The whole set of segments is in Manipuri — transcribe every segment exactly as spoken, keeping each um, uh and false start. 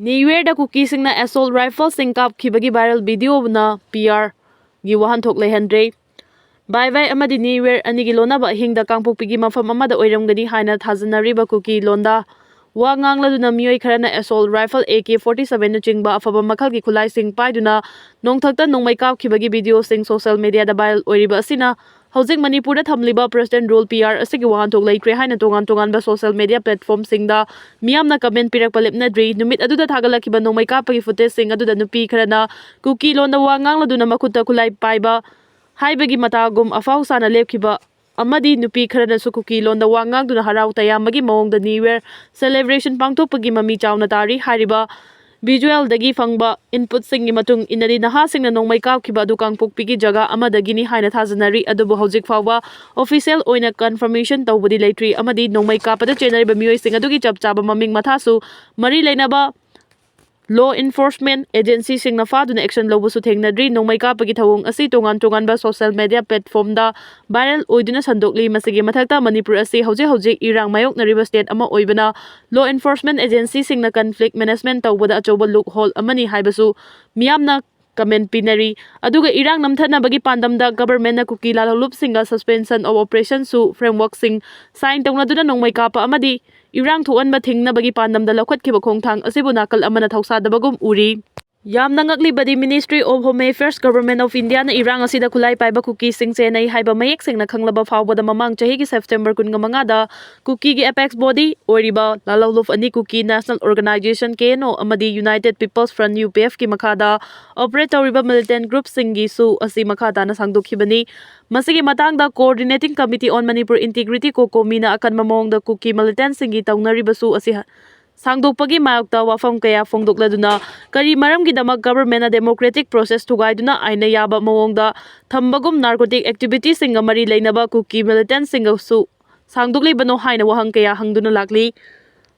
ꯅꯤꯋꯦꯔꯗ ꯀꯨꯀꯤꯁꯤꯡꯅ assault rifleꯁꯤꯡ ꯀꯥꯞꯈꯤꯕꯒꯤ viral videoꯅ ꯄꯤ ꯑꯥꯔꯒꯤ ꯋꯥꯍꯟꯊꯣꯛ ꯂꯩꯍꯟꯗ꯭ꯔꯦ꯫ ꯕꯥꯏ ꯕꯥꯏ ꯑꯃꯗꯤ ꯅꯤꯋꯦꯔ ꯑꯅꯤꯒꯤ ꯂꯣꯟꯅꯕ ꯑꯍꯤꯡꯗ ꯀꯥꯡꯄꯣꯛꯄꯤꯒꯤ ꯃꯐꯝ ꯑꯃꯗ ꯑꯣꯏꯔꯝꯒꯅꯤ ꯍꯥꯏꯅ ꯊꯥꯖꯅꯔꯤꯕ ꯀꯨꯀꯤ ꯂꯣꯟꯗ ꯋꯥ ꯉꯥꯡꯂꯗꯨꯅ ꯃꯤꯑꯣꯏ ꯈꯔꯅ assault rifle, A K forty seven ꯅꯆꯤꯡꯕ ꯑꯐꯕ ꯃꯈꯜꯒꯤ ꯈꯨꯠꯂꯥꯏꯁꯤꯡ ꯄꯥꯏꯗꯨꯅ ꯅꯣꯡꯊꯛꯇ ꯅꯣꯡꯃꯩ ꯀꯥꯞꯈꯤꯕꯒꯤ videoꯁꯤꯡ social mediaꯗ viral ꯑꯣꯏꯔꯤꯕ ꯑꯁꯤꯅ ꯍꯧꯖꯤꯛ ꯃꯅꯤꯄꯨꯔꯗ ꯊꯝꯂꯤꯕ President Rule, P R ꯑꯁꯤꯒꯤ ꯋꯥꯍꯟꯊꯣꯛ ꯂꯩꯇ꯭ꯔꯦ ꯍꯥꯏꯅ ꯇꯣꯉꯥꯟ ꯇꯣꯉꯥꯟꯕ social media platformꯁꯤꯡꯗ ꯃꯤꯌꯥꯝꯅ comment ꯄꯤꯔꯛꯄ ꯂꯦꯞꯅꯗ꯭ꯔꯤ꯫ ꯅꯨꯃꯤꯠ ꯑꯗꯨꯗ ꯊꯥꯒꯠꯂꯛꯈꯤꯕ ꯅꯣꯡꯃꯩ ꯀꯥꯞꯄꯒꯤ footageꯁꯤꯡ ꯑꯗꯨꯗ ꯅꯨꯄꯤ ꯈꯔꯅ ꯀꯨꯀꯤ ꯂꯣꯟꯗ ꯋꯥ ꯉꯥꯡꯂꯗꯨꯅ ꯃꯈꯨꯠꯇ ꯈꯨꯠꯂꯥꯏ ꯄꯥꯏꯕ ꯍꯥꯏꯕꯒꯤ ꯃꯇꯥꯒꯨꯝ ꯑꯐꯥꯎ ꯁꯥꯅ ꯂꯦꯞꯈꯤꯕ ꯑꯃꯗꯤ ꯅꯨꯄꯤ ꯈꯔꯅꯁꯨ ꯀꯨꯀꯤ ꯂꯣꯟꯗ ꯋꯥ ꯉꯥꯡꯗꯨꯅ ꯍꯔꯥꯎ ꯇꯌꯥꯝꯕꯒꯤ ꯃꯑꯣꯡꯗ New Year celebration ꯄꯥꯡꯊꯣꯛꯄꯒꯤ ꯃꯃꯤ ꯆꯥꯎꯅ ꯇꯥꯔꯤ꯫ ꯍꯥꯏꯔꯤꯕ visualꯗꯒꯤ ꯐꯪꯕ inputꯁꯤꯡꯒꯤ ꯃꯇꯨꯡ ꯏꯟꯅꯗꯤ ꯅꯍꯥꯁꯤꯡꯅ ꯅꯣꯡꯃꯩ ꯀꯥꯞꯈꯤꯕ ꯑꯗꯨ ꯀꯥꯡꯄꯣꯛꯄꯤꯒꯤ ꯖꯒꯥ ꯑꯃꯗꯒꯤꯅꯤ ꯍꯥꯏꯅ ꯊꯥꯖꯅꯔꯤ, ꯑꯗꯨꯕꯨ ꯍꯧꯖꯤꯛ ꯐꯥꯎꯕ official ꯑꯣꯏꯅ confirmation ꯇꯧꯕꯗꯤ ꯂꯩꯇ꯭ꯔꯤ ꯑꯃꯗꯤ ꯅꯣꯡꯃꯩ ꯀꯥꯞꯄꯗ ꯆꯦꯟꯅꯔꯤꯕ ꯃꯤꯑꯣꯏꯁꯤꯡ ꯑꯗꯨꯒꯤ ꯆꯞ ꯆꯥꯕ ꯃꯃꯤꯡ ꯃꯊꯥꯁꯨ ꯃꯔꯤ ꯂꯩꯅꯕ law enforcement agencyꯁꯤꯡꯅ ꯐꯥꯗꯨꯅ action ꯂꯧꯕꯁꯨ ꯊꯦꯡꯅꯗ꯭ꯔꯤ꯫ ꯅꯣꯡꯃꯩ ꯀꯥꯞꯄꯒꯤ ꯊꯧꯑꯣꯡ ꯑꯁꯤ ꯇꯣꯉꯥꯟ ꯇꯣꯉꯥꯟꯕ social media platformꯗ viral ꯑꯣꯏꯗꯨꯅ ꯁꯟꯗꯣꯛꯂꯤ꯫ ꯃꯁꯤꯒꯤ ꯃꯊꯛꯇ ꯃꯅꯤꯄꯨꯔ ꯑꯁꯤ ꯍꯧꯖꯤꯛ ꯍꯧꯖꯤꯛ ꯏꯔꯥꯡ ꯃꯥꯌꯣꯛꯅꯔꯤꯕ state ꯑꯃ ꯑꯣꯏꯕꯅ law enforcement agencyꯁꯤꯡꯅ conflict management ꯇꯧꯕꯗ ꯑꯆꯧꯕ loophole ꯑꯃꯅꯤ ꯍꯥꯏꯕꯁꯨ ꯃꯤꯌꯥꯝꯅ comment ꯄꯤꯅꯔꯤ꯫ ꯑꯗꯨꯒ ꯏꯔꯥꯡ ꯅꯝꯊꯅꯕꯒꯤ ꯄꯥꯟꯗꯝꯗ governmentꯅ ꯀꯨꯀꯤ ꯂꯥꯜꯍꯧꯂꯨꯞꯁꯤꯡꯒ suspension of operationꯁꯨ frameworkꯁꯤꯡ sign ꯇꯧꯅꯗꯨꯅ ꯅꯣꯡꯃꯩ ꯀꯥꯞꯄ ꯑꯃꯗꯤ ꯏꯔꯥꯡ ꯊꯣꯛꯍꯟꯕ ꯊꯤꯡꯅꯕꯒꯤ ꯄꯥꯟꯗꯝꯗ ꯂꯧꯈꯠꯈꯤꯕ ꯈꯣꯡꯊꯥꯡ ꯑꯁꯤꯕꯨ ꯅꯥꯀꯜ ꯑꯃꯅ ꯊꯧꯁꯥꯗꯕꯒꯨꯝ ꯎꯔꯤ꯫ ꯌꯥꯝꯅ ꯉꯛꯂꯤꯕꯗꯤ Ministry of Home Affairs, Government of Indiaꯅ ꯏꯔꯥꯡ ꯑꯁꯤꯗ ꯈꯨꯠꯂꯥꯏ ꯄꯥꯏꯕ ꯀꯨꯀꯤꯁꯤꯡ ꯆꯦꯟꯅꯩ ꯍꯥꯏꯕ ꯃꯌꯦꯛ ꯁꯦꯡꯅ ꯈꯪꯂꯕ ꯐꯥꯎꯕꯗ ꯃꯃꯥꯡ ꯆꯍꯤꯒꯤ September ꯀꯨꯟꯃꯉꯥꯗ ꯀꯨꯀꯤꯒꯤ apex body ꯑꯣꯏꯔꯤꯕ ꯂꯥꯜꯍꯧꯂꯨꯞ ꯑꯅꯤ ꯀꯨꯀꯤ National Organisation, K N O, ꯑꯃꯗꯤ United People's Front, U P Fꯀꯤ ꯃꯈꯥꯗ operate ꯇꯧꯔꯤꯕ militant groupꯁꯤꯡꯒꯤꯁꯨ ꯑꯁꯤ ꯃꯈꯥ ꯇꯥꯅ ꯁꯥꯡꯗꯣꯛꯈꯤꯕꯅꯤ꯫ ꯃꯁꯤꯒꯤ ꯃꯇꯥꯡꯗ Coordinating Committee on Manipur Integrity, COCOMIꯅ ꯑꯀꯟꯕ ꯃꯑꯣꯡꯗ ꯀꯨꯀꯤ militantꯁꯤꯡꯒꯤ ꯇꯧꯅꯔꯤꯕꯁꯨ ꯑꯁꯤ ꯁꯥꯡꯗꯣꯛꯄꯒꯤ ꯃꯥꯌꯣꯛꯇ ꯋꯥꯐꯝ ꯀꯌꯥ ꯐꯣꯡꯗꯣꯛꯂꯗꯨꯅ ꯀꯔꯤ ꯃꯔꯝꯒꯤꯗꯃꯛ governmentꯅ democratic process ꯊꯨꯒꯥꯏꯗꯨꯅ ꯑꯥꯏꯟꯅ ꯌꯥꯕ ꯃꯑꯣꯡꯗ ꯊꯝꯕꯒꯨꯝ narcotic activitiesꯁꯤꯡꯒ ꯃꯔꯤ ꯂꯩꯅꯕ ꯀꯨꯀꯤ militantꯁꯤꯡꯒꯁꯨ ꯁꯥꯡꯗꯣꯛꯂꯤꯕꯅꯣ ꯍꯥꯏꯅ ꯋꯥꯍꯪ ꯀꯌꯥ ꯍꯪꯗꯨꯅ ꯂꯥꯛꯂꯤ꯫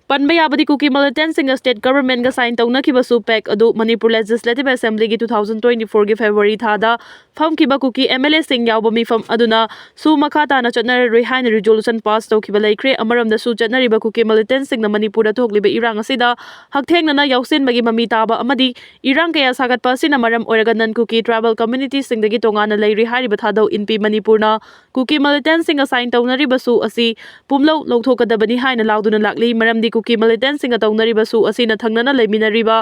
ꯄꯟꯕ ꯌꯥꯕꯗꯤ, ꯀꯨꯀꯤ ꯃꯤꯂꯤꯇꯦꯟꯠꯁꯤꯡꯒ ꯁ꯭ꯇꯦꯠ ꯒꯚꯔꯟꯃꯦꯟꯠꯒ ꯁꯥꯏꯟ ꯇꯧꯅꯈꯤꯕ ꯁꯨ ꯄꯦꯛ ꯑꯗꯨ ꯃꯅꯤꯄꯨꯔ ꯂꯦꯖꯤꯁꯂꯦꯇꯤꯚ ꯑꯦꯁꯦꯝꯕ꯭ꯂꯤꯒꯤ two thousand twenty-fourꯒꯤ ꯐꯦꯕ꯭ꯔꯨꯋꯥꯔꯤ ꯊꯥꯗ ꯐꯝꯈꯤꯕ ꯀꯨꯀꯤ ꯑꯦꯝ ꯑꯦꯜ ꯑꯦꯁꯤꯡ ꯌꯥꯎꯕ ꯃꯤꯐꯝ ꯑꯗꯨꯅ ꯁꯨ ꯃꯈꯥ ꯇꯥꯅ ꯆꯠꯅꯔꯔꯣꯏ ꯍꯥꯏꯅ ꯔꯤꯖꯣꯂꯨꯁꯟ ꯄꯥꯁ ꯇꯧꯈꯤꯕ ꯂꯩꯈ꯭ꯔꯦ꯫ ꯑꯃꯔꯣꯝꯗꯁꯨ, ꯆꯠꯅꯔꯤꯕ ꯀꯨꯀꯤ ꯃꯤꯂꯤꯇꯦꯟꯠꯁꯤꯡꯅ ꯃꯅꯤꯄꯨꯔꯗ ꯊꯣꯛꯂꯤꯕ ꯏꯔꯥꯡ ꯑꯁꯤꯗ ꯍꯛꯊꯦꯡꯅꯅ ꯌꯥꯎꯁꯤꯟꯕꯒꯤ ꯃꯃꯤ ꯇꯥꯕ ꯑꯃꯗꯤ ꯏꯔꯥꯡ ꯀꯌꯥ ꯁꯥꯒꯠꯄ ꯑꯁꯤꯅ ꯃꯔꯝ ꯑꯣꯏꯔꯒ ꯅꯟ ꯀꯨꯀꯤ ꯇ꯭ꯔꯥꯏꯕꯦꯜ ꯀꯝꯃ꯭ꯌꯨꯅꯤꯇꯤꯁꯤꯡꯗꯒꯤ ꯇꯣꯉꯥꯟꯅ ꯂꯩꯔꯤ ꯍꯥꯏꯔꯤꯕ ꯊꯥꯗꯧ ꯏꯟꯄꯤ ꯃꯅꯤꯄꯨꯔꯅ ꯀꯨꯀꯤ ꯃꯤꯂꯤꯇꯦꯟꯠꯁꯤꯡꯒ ꯁꯥꯏꯟ ꯇꯧꯅꯔꯤꯕ ꯁꯨ ꯑꯁꯤ ꯄꯨꯝꯂꯧ ꯂꯧꯊꯣꯛꯀꯗꯕꯅꯤ ꯍꯥꯏꯅ ꯂꯥꯎꯗꯨꯅ ꯂꯥꯛꯂꯤ꯫ ꯃꯔꯝꯗꯤ ꯀꯨꯀꯤ ꯃꯤꯂꯤꯇꯦꯟꯠꯁꯤꯡꯒ ꯇꯧꯅꯔꯤꯕ ꯁꯨ ꯑꯁꯤꯅ ꯊꯪꯅꯅ ꯂꯩꯃꯤꯟꯅꯔꯤꯕ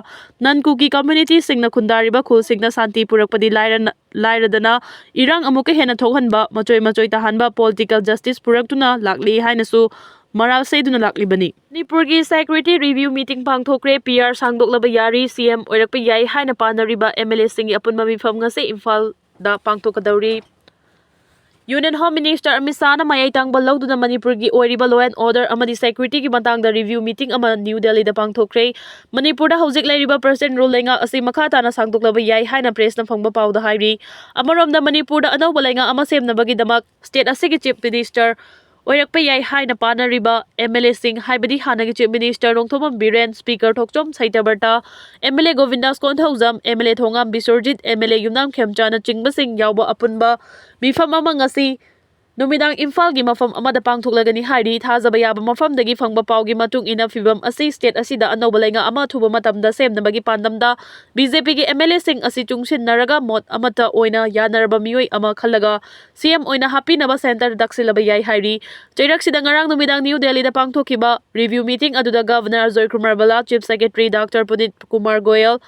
ꯅꯟ ꯀꯨꯀꯤ ꯀꯝꯃ꯭ꯌꯨꯅꯤꯇꯤꯁꯤꯡꯅ ꯈꯨꯟꯗꯥꯔꯤꯕ ꯈꯨꯜꯁꯤꯡꯗ ꯁꯥꯟꯇꯤ ꯄꯨꯔꯛꯄꯗꯤ ꯂꯥꯏꯔꯅ-, ꯂꯥꯏꯔꯗꯅ ꯏꯔꯥꯡ ꯑꯃꯨꯛꯀ ꯍꯦꯟꯅ ꯊꯣꯛꯍꯟꯕ, ꯃꯆꯣꯏ ꯃꯆꯣꯏ ꯇꯥꯍꯟꯕ, ꯄꯣꯂꯤꯇꯤꯀꯦꯜ ꯖꯁꯇꯤꯁ ꯄꯨꯔꯛꯇꯨꯅ ꯂꯥꯛꯂꯤ ꯍꯥꯏꯅꯁꯨ ꯃꯔꯥꯜ ꯁꯤꯗꯨꯅ ꯂꯥꯛꯂꯤꯕꯅꯤ꯫ ꯃꯅꯤꯄꯨꯔꯒꯤ ꯁꯦꯀ꯭ꯌꯨꯔꯤꯇꯤ ꯔꯤꯚ꯭ꯌꯨ ꯃꯤꯇꯤꯡ ꯄꯥꯡꯊꯣꯛꯈ꯭ꯔꯦ꯫ ꯄꯤ ꯑꯥꯔ ꯁꯥꯡꯗꯣꯛꯂꯕ ꯌꯥꯔꯤ꯫ ꯁꯤ ꯑꯦꯝ ꯑꯣꯏꯔꯛꯄ ꯌꯥꯏ ꯍꯥꯏꯅ ꯄꯥꯅꯔꯤꯕ ꯑꯦꯝ ꯑꯦꯜ ꯑꯦꯁꯤꯡꯒꯤ ꯑꯄꯨꯟꯕ ꯃꯤꯐꯝ ꯉꯁꯤ ꯏꯝꯐꯥꯜꯗ ꯄꯥꯡꯊꯣꯛꯀꯗꯧꯔꯤ꯫ ꯌꯨꯅꯤꯌꯟ ꯍꯣꯝ ꯃꯤꯅꯤꯁꯇꯔ ꯑꯃꯤꯠ ꯁꯥꯍꯅ ꯃꯌꯥꯏ ꯇꯥꯡꯕ ꯂꯧꯗꯨꯅ ꯃꯅꯤꯄꯨꯔꯒꯤ ꯑꯣꯏꯔꯤꯕ law and order ꯑꯃꯗꯤ ꯁꯦꯀ꯭ꯌꯨꯔꯤꯇꯤꯒꯤ ꯃꯇꯥꯡꯗ ꯔꯤꯚ꯭ꯌꯨ ꯃꯤꯇꯤꯡ ꯑꯃ ꯅ꯭ꯌꯨ ꯗꯦꯜꯂꯤꯗ ꯄꯥꯡꯊꯣꯛꯈ꯭ꯔꯦ꯫ ꯃꯅꯤꯄꯨꯔꯗ ꯍꯧꯖꯤꯛ ꯂꯩꯔꯤꯕ ꯄ꯭ꯔꯁꯤꯗꯦꯟꯠ ꯔꯨꯜ ꯂꯩꯉꯥꯛ ꯑꯁꯤ ꯃꯈꯥ ꯇꯥꯅ ꯁꯥꯡꯗꯣꯛꯂꯕ ꯌꯥꯏ ꯍꯥꯏꯅ ꯄ꯭ꯔꯦꯁꯅ ꯐꯪꯕ ꯄꯥꯎꯗ ꯍꯥꯏꯔꯤ꯫ ꯑꯃꯔꯣꯝꯗ, ꯃꯅꯤꯄꯨꯔꯗ ꯑꯅꯧꯕ ꯂꯩꯉꯥꯛ ꯑꯃ ꯁꯦꯝꯅꯕꯒꯤꯗꯃꯛ ꯁ꯭ꯇꯦꯠ ꯑꯁꯤꯒꯤ ꯆꯤꯐ ꯃꯤꯅꯤꯁꯇꯔ ꯑꯣꯏꯔꯛꯄ ꯌꯥꯏ ꯍꯥꯏꯅ ꯄꯥꯅꯔꯤꯕ ꯑꯦꯝ ꯑꯦꯜ ꯑꯦꯁꯤꯡ, ꯍꯥꯏꯕꯗꯤ ꯍꯥꯟꯅꯒꯤ chief minister Nongthombam Biren, speaker Thokchom Satyabrata, M L A Govindas Konthoujam, M L A Thongam Biswajit, M L A Yumnam ꯈꯦꯝꯆꯥꯅꯆꯤꯡꯕꯁꯤꯡ ꯌꯥꯎꯕ ꯑꯄꯨꯟꯕ ꯃꯤꯐꯝ ꯑꯃ ꯉꯁꯤ ꯅꯨꯃꯤꯗꯥꯡ ꯏꯝꯐꯥꯜꯒꯤ ꯃꯐꯝ ꯑꯃꯗ ꯄꯥꯡꯊꯣꯛꯂꯒꯅꯤ ꯍꯥꯏꯔꯤ꯫ ꯊꯥꯖꯕ ꯌꯥꯕ ꯃꯐꯝꯗꯒꯤ ꯐꯪꯕ ꯄꯥꯎꯒꯤ ꯃꯇꯨꯡ ꯏꯟꯅ, ꯐꯤꯚꯝ ꯑꯁꯤ ꯁ꯭ꯇꯦꯠ ꯑꯁꯤꯗ ꯑꯅꯧꯕ ꯂꯩꯉꯥꯛ ꯑꯃ ꯑꯊꯨꯕ ꯃꯇꯝꯗ ꯁꯦꯝꯅꯕꯒꯤ ꯄꯥꯟꯗꯝꯗ ꯕꯤ ꯖꯦ ꯄꯤꯒꯤ ꯑꯦꯝ ꯑꯦꯜ ꯑꯦꯁꯤꯡ ꯑꯁꯤ ꯆꯨꯡꯁꯤꯟꯅꯔꯒ ꯃꯣꯠ ꯑꯃꯠꯇ ꯑꯣꯏꯅ ꯌꯥꯅꯔꯕ ꯃꯤꯑꯣꯏ ꯑꯃ ꯈꯜꯂꯒ ꯁꯤ ꯑꯦꯝ ꯑꯣꯏꯅ ꯍꯥꯞꯄꯤꯅꯕ ꯁꯦꯟꯇꯔꯗ ꯇꯛꯁꯤꯜꯂꯕ ꯌꯥꯏ ꯍꯥꯏꯔꯤ꯫ ꯆꯩꯔꯛꯁꯤꯗ ꯉꯔꯥꯡ ꯅꯨꯃꯤꯗꯥꯡ ꯅ꯭ꯌꯨ ꯗꯦꯜꯂꯤꯗ ꯄꯥꯡꯊꯣꯛꯈꯤꯕ ꯔꯤꯚ꯭ꯌꯨ ꯃꯤꯇꯤꯡ ꯑꯗꯨꯗ governor Ajoy Kumar Bhalla, chief secretary doctor Punit Kumar Goyal,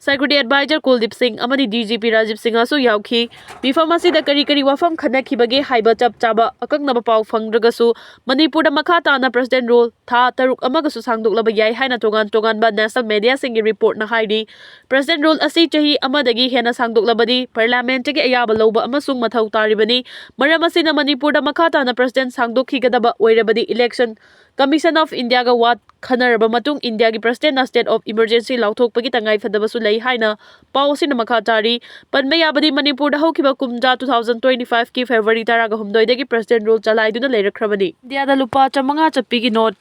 security adviser Kuldip Singh ꯑꯃꯗꯤ ꯗꯤ ꯖꯤ ꯄꯤ ꯔꯥꯖꯤꯕ ꯁꯤꯡꯍꯁꯨ ꯌꯥꯎꯈꯤ꯫ ꯃꯤꯐꯝ ꯑꯁꯤꯗ ꯀꯔꯤ ꯀꯔꯤ ꯋꯥꯐꯝ ꯈꯟꯅꯈꯤꯕꯒꯦ ꯍꯥꯏꯕ ꯆꯞ ꯆꯥꯕ ꯑꯀꯛꯅꯕ ꯄꯥꯎ ꯐꯪꯗ꯭ꯔꯒꯁꯨ, ꯃꯅꯤꯄꯨꯔꯗ ꯃꯈꯥ ꯇꯥꯅ ꯄ꯭ꯔꯁꯤꯗꯦꯟꯠ ꯔꯨꯜ ꯊꯥ ꯇꯔꯨꯛ ꯑꯃꯒꯁꯨ ꯁꯥꯡꯗꯣꯛꯂꯕ ꯌꯥꯏ ꯍꯥꯏꯅ ꯇꯣꯉꯥꯟ ꯇꯣꯉꯥꯟꯕ ꯅꯦꯁꯅꯦꯜ ꯃꯦꯗꯤꯌꯥꯁꯤꯡꯒꯤ ꯔꯤꯄꯣꯔꯠꯅ ꯍꯥꯏꯔꯤ꯫ ꯄ꯭ꯔꯁꯤꯗꯦꯟꯠ ꯔꯨꯜ ꯑꯁꯤ ꯆꯍꯤ ꯑꯃꯗꯒꯤ ꯍꯦꯟꯅ ꯁꯥꯡꯗꯣꯛꯂꯕꯗꯤ ꯄꯥꯔꯂꯤꯌꯥꯃꯦꯟꯠꯇꯒꯤ ꯑꯌꯥꯕ ꯂꯧꯕ ꯑꯃꯁꯨ ꯃꯊꯧ ꯇꯥꯔꯤꯕꯅꯤ꯫ ꯃꯔꯝ ꯑꯁꯤꯅ, ꯃꯅꯤꯄꯨꯔꯗ ꯃꯈꯥ ꯇꯥꯅ ꯄ꯭ꯔꯁꯤꯗꯦꯟꯠ ꯁꯥꯡꯗꯣꯛꯈꯤꯒꯗꯕ ꯑꯣꯏꯔꯕꯗꯤ, ꯏꯂꯦꯛꯁꯟ ꯀꯃꯤꯁꯟ ꯑꯣꯐ ꯏꯟꯗꯤꯌꯥꯒ ꯋꯥ ꯈꯟꯅꯔꯕ ꯃꯇꯨꯡ ꯏꯟꯗꯤꯌꯥꯒꯤ ꯄ꯭ꯔꯁꯤꯗꯦꯟꯠꯅ ꯁ꯭ꯇꯦꯠ ꯑꯣꯐ ꯏꯃꯔꯖꯦꯟꯁꯤ ꯂꯥꯎꯊꯣꯛꯄꯒꯤ ꯇꯉꯥꯏꯐꯗꯕꯁꯨ ꯂꯩ ꯍꯥꯏꯅ ꯄꯥꯎ ꯑꯁꯤꯅ ꯃꯈꯥ ꯇꯥꯔꯤ꯫ ꯄꯟꯕ ꯌꯥꯕꯗꯤ, ꯃꯅꯤꯄꯨꯔꯗ ꯍꯧꯈꯤꯕ ꯀꯨꯝꯖꯥ two thousand twenty fiveꯀꯤ ꯐꯦꯕ꯭ꯔꯨꯋꯥꯔꯤ ꯇꯔꯥꯒ ꯍꯨꯝꯗꯣꯏꯗꯒꯤ ꯄ꯭ꯔꯁꯤꯗꯦꯟꯠ ꯔꯨꯜ ꯆꯂꯥꯏꯗꯨꯅ ꯂꯩꯔꯛꯈ꯭ꯔꯕꯅꯤ꯫ ꯏꯟꯗꯤꯌꯥꯗ ꯂꯨꯄꯥ ꯆꯥꯃꯉꯥ ꯆꯠꯄꯤꯒꯤ ꯅꯣꯠ꯫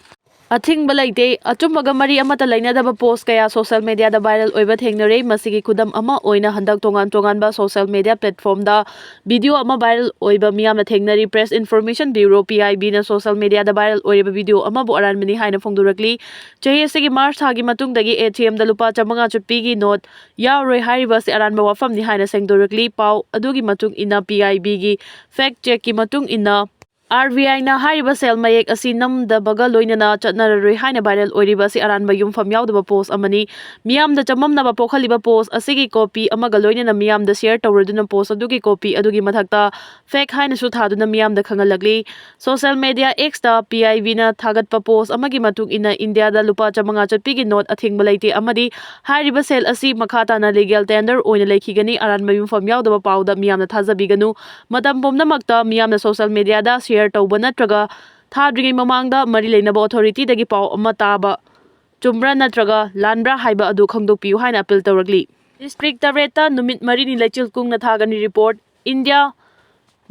ꯑꯊꯤꯡꯕ ꯂꯩꯇꯦ꯫ ꯑꯆꯨꯝꯕꯒ ꯃꯔꯤ ꯑꯃꯠꯇ ꯂꯩꯅꯗꯕ ꯄꯣꯁ ꯀꯌꯥ ꯁꯣꯁꯤꯌꯦꯜ ꯃꯤꯗꯤꯌꯥꯗ ꯚꯥꯏꯔꯦꯜ ꯑꯣꯏꯕ ꯊꯦꯡꯅꯔꯦ꯫ ꯃꯁꯤꯒꯤ ꯈꯨꯗꯝ ꯑꯃ ꯑꯣꯏꯅ ꯍꯟꯗꯛ ꯇꯣꯉꯥꯟ ꯇꯣꯉꯥꯟꯕ ꯁꯣꯁꯤꯌꯦꯜ ꯃꯤꯗꯤꯌꯥ ꯄ꯭ꯂꯦꯠꯐꯣꯝꯗ ꯚꯤꯗꯤꯑꯣ ꯑꯃ ꯚꯥꯏꯔꯦꯜ ꯑꯣꯏꯕ ꯃꯤꯌꯥꯝꯅ ꯊꯦꯡꯅꯔꯤ꯫ Press information bureau, P I ꯕꯤꯅ ꯁꯣꯁꯤꯌꯦꯜ ꯃꯤꯗꯤꯌꯥꯗ ꯚꯥꯏꯔꯦꯜ ꯑꯣꯏꯔꯤꯕ ꯚꯤꯗꯤꯑꯣ ꯑꯃꯕꯨ ꯑꯔꯥꯟꯕꯅꯤ ꯍꯥꯏꯅ ꯐꯣꯡꯗꯣꯔꯛꯂꯤ꯫ ꯆꯍꯤ ꯑꯁꯤꯒꯤ ꯃꯥꯔꯆ ꯊꯥꯒꯤ ꯃꯇꯨꯡꯗꯒꯤ ꯑꯦ ꯇꯤ ꯑꯦꯝꯗ ꯂꯨꯄꯥ ꯆꯥꯃꯉꯥ ꯆꯠꯄꯤꯒꯤ ꯅꯣꯠ ꯌꯥꯎꯔꯣꯏ ꯍꯥꯏꯔꯤꯕ ꯑꯁꯤ ꯑꯔꯥꯟꯕ ꯋꯥꯐꯝꯅꯤ ꯍꯥꯏꯅ ꯁꯦꯡꯗꯣꯔꯛꯂꯤ꯫ ꯄꯥꯎ ꯑꯗꯨꯒꯤ ꯃꯇꯨꯡ ꯏꯟꯅ, ꯄꯤ ꯑꯥꯏ ꯕꯤꯒꯤ ꯐꯦꯛ ꯆꯦꯛꯀꯤ ꯃꯇꯨꯡ ꯏꯟꯅ, ꯑꯥꯔ ꯕꯤ ꯑꯥꯏꯅ ꯍꯥꯏꯔꯤꯕ ꯁꯦꯜ ꯃꯌꯦꯛ ꯑꯁꯤ ꯅꯝꯗꯕꯒ ꯂꯣꯏꯅꯅ ꯆꯠꯅꯔꯔꯣꯏ ꯍꯥꯏꯅ ꯚꯥꯏꯔꯦꯜ ꯑꯣꯏꯔꯤꯕ ꯑꯁꯤ ꯑꯔꯥꯟꯕ ꯌꯨꯝꯐꯝ ꯌꯥꯎꯗꯕ ꯄꯣꯁ ꯑꯃꯅꯤ꯫ ꯃꯤꯌꯥꯝꯗ ꯆꯃꯝꯅꯕ ꯄꯣꯛꯍꯜꯂꯤꯕ ꯄꯣꯁ ꯑꯁꯤꯒꯤ ꯀꯣꯄꯤ ꯑꯃꯒ ꯂꯣꯏꯅꯅ ꯃꯤꯌꯥꯝꯗ ꯁꯤꯌꯔ ꯇꯧꯔꯗꯨꯅ ꯄꯣꯁ ꯑꯗꯨꯒꯤ ꯀꯣꯄꯤ ꯑꯗꯨꯒꯤ ꯃꯊꯛꯇ ꯐꯦꯛ ꯍꯥꯏꯅꯁꯨ ꯊꯥꯗꯨꯅ ꯃꯤꯌꯥꯝꯗ ꯈꯪꯍꯜꯂꯛꯂꯤ꯫ ꯁꯣꯁꯤꯌꯦꯜ ꯃꯤꯗꯤꯌꯥ ꯑꯦꯛꯁꯇ ꯄꯤ ꯑꯥꯏ ꯕꯤꯅ ꯊꯥꯒꯠꯄ ꯄꯣꯁ ꯑꯃꯒꯤ ꯃꯇꯨꯡ ꯏꯟꯅ, ꯏꯟꯗꯤꯌꯥꯗ ꯂꯨꯄꯥ ꯆꯥꯃꯉꯥ ꯆꯠꯄꯤꯒꯤ ꯅꯣꯠ ꯑꯊꯤꯡꯕ ꯂꯩꯇꯦ ꯑꯃꯗꯤ ꯍꯥꯏꯔꯤꯕ ꯁꯦꯜ ꯑꯁꯤ ꯃꯈꯥ ꯇꯥꯅ ꯂꯤꯒꯦꯜ ꯇꯦꯟꯗꯔ ꯑꯣꯏꯅ ꯂꯩꯈꯤꯒꯅꯤ꯫ ꯑꯔꯥꯟꯕ ꯌꯨꯝꯐꯝ ꯌꯥꯎꯗꯕ ꯄꯥꯎꯗ ꯃꯤꯌꯥꯝꯅ ꯊꯥꯖꯕꯤꯒꯅꯨ꯫ ꯃꯇꯝ ꯄꯨꯝꯅꯃꯛꯇ ꯃꯤꯌꯥꯝꯅ ꯁꯣꯁꯤꯌꯦꯜ ꯃꯤꯗꯤꯌꯥꯗ ꯁꯤꯌꯔ ꯇꯧꯕ ꯅꯠꯇ꯭ꯔꯒ ꯊꯥꯗ꯭ꯔꯤꯉꯩ ꯃꯃꯥꯡꯗ ꯃꯔꯤ ꯂꯩꯅꯕ ꯑꯣꯊꯣꯔꯤꯇꯤꯗꯒꯤ ꯄꯥꯎ ꯑꯃ ꯇꯥꯕ ꯆꯨꯝꯕ꯭ꯔꯥ ꯅꯠꯇ꯭ꯔꯒ ꯂꯥꯟꯕ꯭ꯔꯥ ꯍꯥꯏꯕ ꯑꯗꯨ ꯈꯪꯗꯣꯛꯄꯤꯌꯨ ꯍꯥꯏꯅ ꯑꯄꯤꯜ ꯇꯧꯔꯛꯂꯤ꯫ ꯗꯤꯁꯇ꯭ꯔꯤꯛ ꯇꯔꯦꯠꯇ ꯅꯨꯃꯤꯠ ꯃꯔꯤꯅꯤ ꯂꯩꯆꯤꯜ ꯀꯨꯡꯅ ꯊꯥꯒꯅꯤ꯫ Report, India